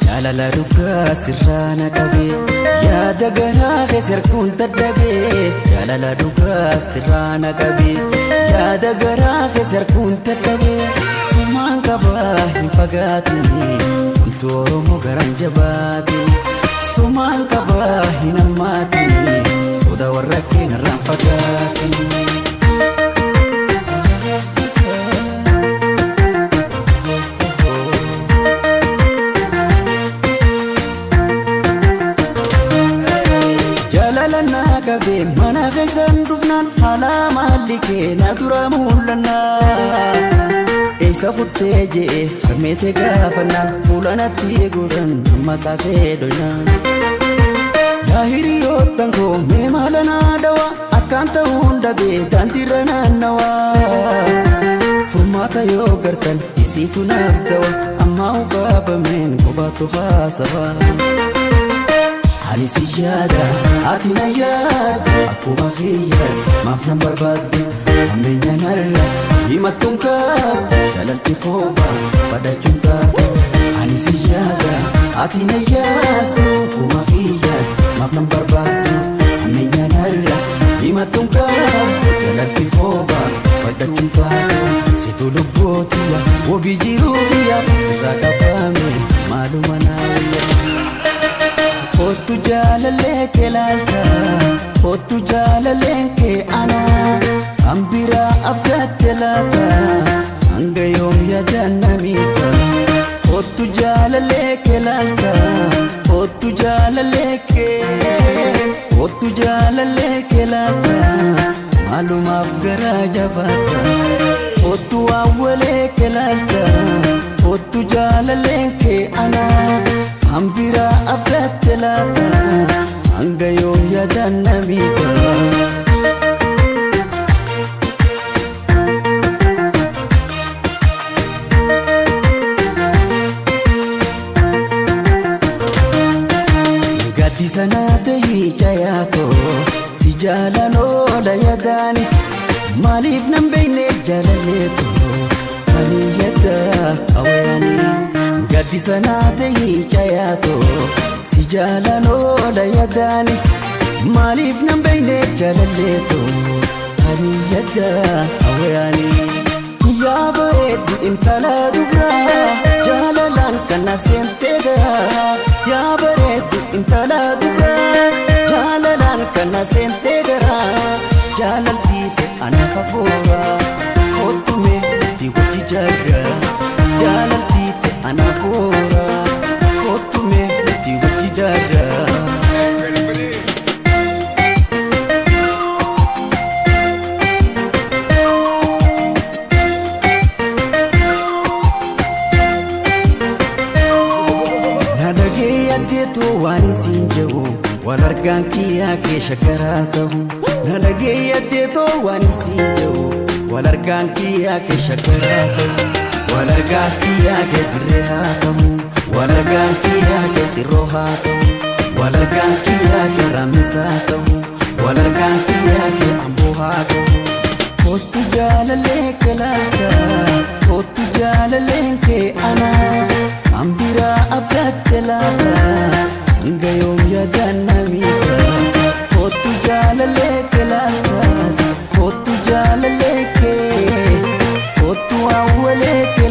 Jaalala dhugaa sirraa na qabee yaada garaa keessa harkuun dadhabee. Jaalala dhugaa sirraa na qabee yaada garaa keessa harkuun dadhabee. Sumaan qabaa hin fagaatini wanti Oromoo garaan jabaatini. Sumaan qabaa hin hammaatini soda warra keenyarraan fagaatini. Jaalala naa qabee mana keessan dhufnaan haala maalli kee na dura mul'annaa. Eessa kuttee je'e harmeete gaafannaan fuula natti godhan mataa kee doynaan. Yaa hiriyoottan koo mee maala naa dhawa akkaan ta'uun dhabee daandiirra naannawa. Furmaata yoo gartan isiitu naaf dawa ammaa uqaabameen kophaatu haasawa. Ani si yaada ati na yaada akkuma kiyyaatti maaf nan barbaadde hammeenya narra himattuun kaatu jaalalti koobaa badhachuun taatu. Ani si yaada ati na yaaddu akkuma kiyyaatti maaf nan barbaadde hammeenya narra himattuun kaatu jaalalti koobaa badhachuun taatu. Situ lubbootiya wabii jiruufiya sirraa qabame maaluma naa wayya. Kottu jaalallee kee laalta, kottu jaalalleen kee ana, hambira abdatte laata, hanga yoom yaadaan namiidha. Kottu jaalallee kee laalta, kottu jaalallee kee, kottu jaalallee kee laata, maalumaaf garaa jabaata. Kottu awwalee kee laalta, kottu jaalalleen kee ana. Hambira abdatte laata, hanga yoom yaadaan namiidha. Gaaddisa naa ta'ii cayaatoo si jaalan oola yaadaani maaliif nan beekne jaalalleetoo ani yaada hawaani. Gaaddisa naa ta'ii cayaatoo si jaalan oola yaadaani maaliif nan beekne jaalalleetoo ani yaada hawaani. Yaa bareeddu intala dubraa jaalalaan kana seentee garaa. Yaa bareeddu intala dubraa jaalalaan kana seentee garaa. Jaalaltii ta'e anaaf hafuura kottu mee bultii wajji jaarraa. Jaalaltii ta'e anaaf hafuura kottu mee bultii wajji jaarraa. Ready for this? Na dhagee addeetu waan siin jedhu wal argaan kiyyaa kee shakkaraa ta'u. Na dhagee addeetu waan siin jedhu wal argaan kiyyaa kee shakkaraa ta'u. Wal argaan kiyyaa kee dirree haa ta'u. Wal argaan kiyyaa kee xirroo haa ta'u. Wal argaan kiyyaa kee raammisaa ta'u. Wal argaan kiyyaa kee amboo haa ta'u. Kottu jaalallee kee laata, kottu jaalalleen kee ana, hambira abdatte laata, hanga yoom yaadaan namiidha. Kottu jaalallee kee laata, kottu jaalallee kee, kottu awwalee kee.